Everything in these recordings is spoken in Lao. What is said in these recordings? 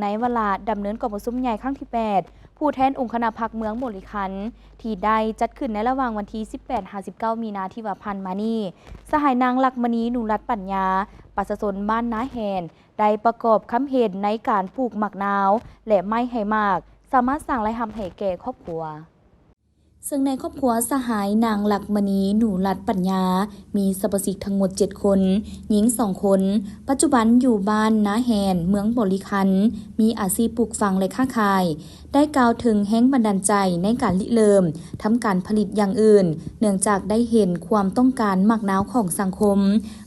ໃນວາລະດຳເນີນກອງປະຊຸມໃຫຍ່ຄັ້ງທີແປດ ຜູ້ແທນອົງຄະນະພັກເມືອງບໍລິຄັນ ທີ່ໄດ້ຈັດຂຶ້ນໃນລະຫວ່າງວັນທີສິບແປດຫາສິບເກົ້າມີນາທີ່ວ່າຜ່ານມານີ້, ສະຫາຍນາງ ລັກມະນີ ໜູລັດປັນຍາ ປະຊາຊົນບ້ານນາແຮນ ໄດ້ປະກອບຄຳເຫັນໃນການປູກໝາກນາວ ແລະ ໄມ້ໃຫ້ໝາກ ສາມາດສ້າງລາຍຮັບໃຫ້ແກ່ຄອບຄົວ. ເຊິ່ງໃນຄອບຄົວສະຫາຍນາງ ລັກມະນີ ໜູລັດປັນຍາ ມີສະມາຊິກທັງໝົດເຈັດຄົນ, ຍິງສອງຄົນ, ປັດຈຸບັນຢູ່ບ້ານນາແຮນ ເມືອງບໍລິຄັນ ມີອາຊີບປູກຝັງ ແລະ ຄ້າຂາຍ, ໄດ້ກ່າວເຖິງແຮງບັນດານໃຈໃນການລິເລີ່ມທຳການຜະລິດຢ່າງອື່ນ ເນື່ອງຈາກໄດ້ເຫັນຄວາມຕ້ອງການໝາກນາວຂອງສັງຄົມ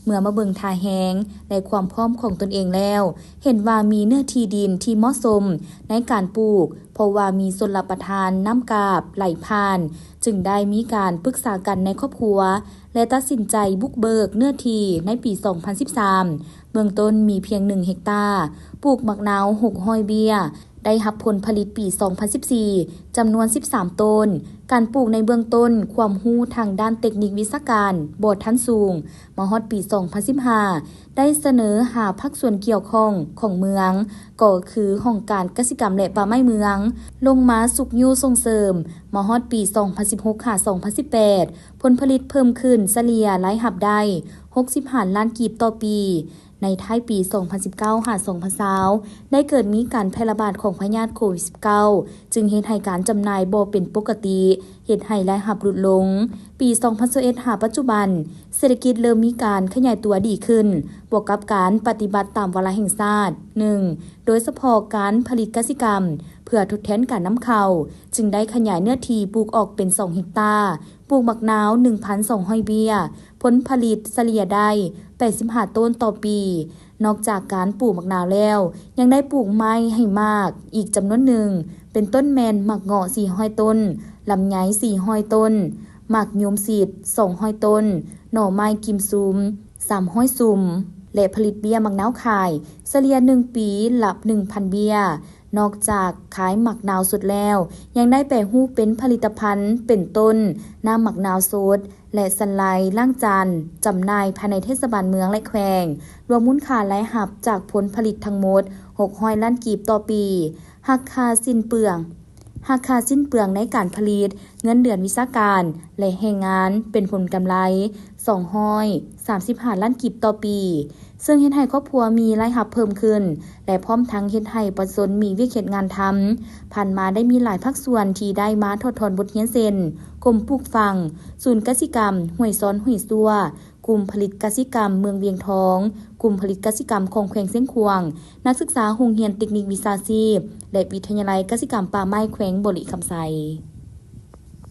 ເມື່ອມາເບິ່ງທ່າແຮງ ແລະ ຄວາມພ້ອມຂອງຕົນເອງແລ້ວ ເຫັນວ່າມີເນື້ອທີ່ດິນທີ່ເໝາະສົມໃນການປູກ ເພາະວ່າມີຊົນລະປະທານນ້ຳກາບໄຫຼຜ່ານ, ຈຶ່ງໄດ້ມີການປຶກສາກັນໃນຄອບຄົວ ແລະ ຕັດສິນໃຈບຸກເບີກເນື້ອທີ່ໃນປີສອງພັນສິບສາມ ເບື້ອງຕົ້ນມີພຽງໜຶ່ງເຮັກຕາ, ປູກໝາກນາວຫົກຮ້ອຍເບ້ຍ, ໄດ້ຮັບຜົນຜະລິດປີສອງພັນສິບສີ່ ຈຳນວນສິບສາມໂຕນ. ການປູກໃນເບື້ອງຕົ້ນ, ຄວາມຮູ້ທາງດ້ານເຕັກນິກວິຊາການບໍ່ທັນສູງ, ມາຮອດປີສອງພັນສິບຫ້າ ໄດ້ສະເໜີຫາພາກສ່ວນກ່ຽວຂ້ອງຂອງເມືອງ ກໍຄືຫ້ອງການກະສິກຳ ແລະ ປ່າໄມ້ເມືອງ ລົງມາຊຸກຍູ້ສົ່ງເສີມ. ມາຮອດປີສອງພັນສິບຫົກຫາສອງພັນສິບແປດ ຜົນຜະລິດເພີ່ມຂຶ້ນສະເລ່ຍລາຍຮັບໄດ້ຫົກສິບຫ້າລ້ານກີບຕໍ່ປີ. ໃນທ້າຍປີສອງພັນສິບເກົ້າຫາສອງພັນຊາວ ໄດ້ເກີດມີການແຜ່ລະບາດຂອງພະຍາດໂຄວິດສິບເກົ້າ ຈຶ່ງເຮັດໃຫ້ການຈຳໜ່າຍບໍ່ເປັນປົກກະຕິ, ເຮັດໃຫ້ລາຍຮັບຫຼຸດລົງ. ປີສອງພັນຊາວເອັດຫາປັດຈຸບັນ ເສດຖະກິດເລີ່ມມີການຂະຫຍາຍຕົວດີຂຶ້ນ ບວກກັບການປະຕິບັດຕາມວາລະແຫ່ງຊາດ ໜຶ່ງ ໂດຍສະເພາະການຜະລິດກະສິກຳເພື່ອທົດແທນການນຳເຂົ້າ ຈຶ່ງໄດ້ຂະຫຍາຍເນື້ອທີ່ປູກອອກເປັນສອງເຮັກຕາ, ປູກໝາກນາວໜຶ່ງພັນສອງຮ້ອຍເບ້ຍ, ຜົນຜະລິດສະເລ່ຍໄດ້ແປດສິບຫ້າໂຕນຕໍ່ປີ. ນອກຈາກການປູກໝາກນາວແລ້ວ ຍັງໄດ້ປູກໄມ້ໃຫ້ໝາກອີກຈຳນວນໜຶ່ງ, ເປັນຕົ້ນແມ່ນໝາກເງາະສີ່ຮ້ອຍຕົ້ນ, ລຳໄຍສີ່ຮ້ອຍຕົ້ນ, ໝາກຍົມສິດສອງຮ້ອຍຕົ້ນ, ໜໍ່ໄມ້ກິມຊຸມສາມຮ້ອຍຊຸມ ແລະ ຜະລິດເບ້ຍໝາກນາວຂາຍສະເລ່ຍໜຶ່ງປີລະໜຶ່ງພັນເບ້ຍ. ນອກຈາກຂາຍໝາກນາວສົດແລ້ວ ຍັງໄດ້ແປຮູບເປັນຜະລິດຕະພັນ ເປັນຕົ້ນ ນ້ຳໝາກນາວສົດ ແລະ ສັນໄລລ້າງຈານ ຈຳໜ່າຍພາຍໃນເທດສະບານເມືອງ ແລະ ແຂວງ, ລວມມູນຄ່າລາຍຮັບຈາກຜົນຜະລິດທັງໝົດຫົກຮ້ອຍລ້ານກີບຕໍ່ປີ. ຫາກຄ່າສິ້ນເປືອງ, ຫາກຄ່າສິ້ນເປືອງໃນການຜະລິດ, ເງິນເດືອນວິຊາການ ແລະ ແຮງງານ ເປັນຜົນກຳໄລສອງຮ້ອຍສາມສິບຫ້າລ້ານກີບຕໍ່ປີ. ເຊິ່ງເຮັດໃຫ້ຄອບຄົວມີລາຍຮັບເພີ່ມຂຶ້ນ ແລະ ພ້ອມທັງເຮັດໃຫ້ປະຊາຊົນມີວຽກເຮັດງານທຳ. ຜ່ານມາໄດ້ມີຫຼາຍພາກສ່ວນທີ່ໄດ້ມາຖອດຖອນບົດຮຽນ ເຊັ່ນ ກົມປູກຝັງ, ສູນກະສິກຳຫ້ວຍຊອນຫ້ວຍຊົ່ວ, ກຸ່ມຜະລິດກະສິກຳເມືອງວຽງທອງ, ກຸ່ມຜະລິດກະສິກຳຂອງແຂວງຊຽງຂວາງ, ນັກສຶກສາໂຮງຮຽນເຕັກນິກວິຊາຊີບ ແລະ ວິທະຍາໄລກະສິກຳປ່າໄມ້ແຂວງບໍລິຄຳໄຊ.